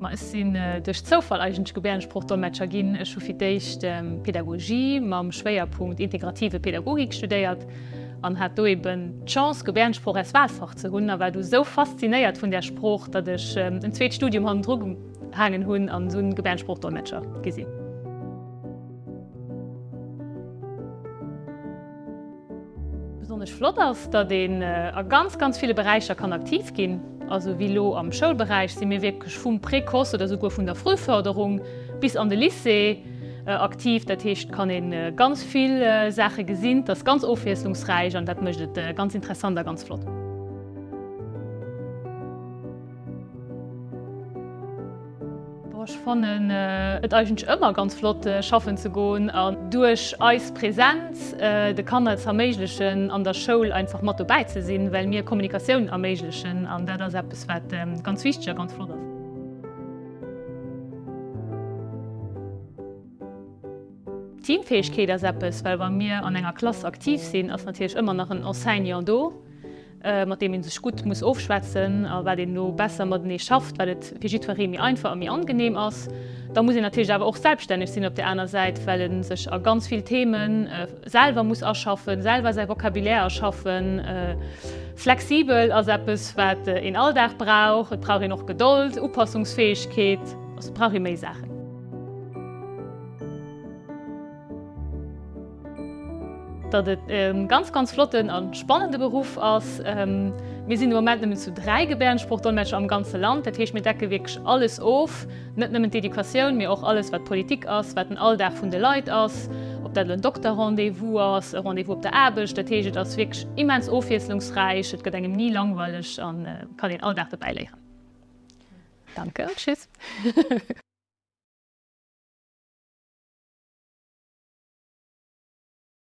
Ma ech sinn duerch Zoufall eigentlech Gebäerdensproochdolmetscher ginn. Ech hu fir d'éischt Pedagogie mam Schwéierpunkt integrative Pädagogik studéiert an hat do eben d'Chance Gebäerdensprooch als Wahlfach ze hunn a war du sou faszinéiert vun där Sprooch, datt ech en zweet Studium hannendru gehaangen hunn an dunn Gebäerdensproochdolmetscher gi sinn. Besonnesch flott ass, datt een a ganz, ganz ville Beräicher kann aktiv ginn. Also wéi elo am Schoulberäich si mir wierklech vum Précoce oder souguer vun der Frühförderung bis an de Lycée aktiv. Dat heescht, et kann ee ganz vill Saache gesinn, et ass ganz ofwiesslungsräich an dat mécht et ganz interessant a ganz flott. Ech fannen et eigentlech ëmmer ganz flott schaffen ze goen an duerch eis Präsenz de Kanner ze erméiglechen an der Schoul einfach mat dobäi ze sinn, well mir Kommunikatioun erméiglechen an dat ass eppes wat ganz wichteg a ganz flott ass. Teamfäegkeet ass eppes, well wa mir an enger Klass aktiv sinn, ass natierlech ëmmer nach en Enseignant do, mat deem ee sech gutt muss ofschwätzen a wat een elo besser matenee schafft, wat et fir jiddweree méi einfach a méi angenehm ass. Da muss een natierlech awer och selbststänneg sinn op där aner Säit, well e sech a ganz vill Theme selwer muss aschaffen, selwer säi Vocabulaire erschaffen. Flexibel ass eppes, wat een all Dag brauch. Et brauch een och Gedold, Upassungsfäegkeet, also et brauch ee méi Saachen. Datt et e ganz, ganz flotten a spannende Beruff ass. Mir sinn de Moment nëmmen zu 3 Gebäerdensprooch-Dolmetscher am ganze Land. Dat heescht, mir decke wierklech alles of, net nëmmen d'Educatioun, mee och alles, wat Politik ass, wat den Alldag vun de Leit ass, ob dat elo en Dokter-Rendez-vous ass, e Rendez-vous op der Aarbecht. Dat heescht, et ass wierklech immens ofwiesslungsräich, et gëtt engem ni langweileg a kann een all Dag dobäi léieren. Danke, tschüss.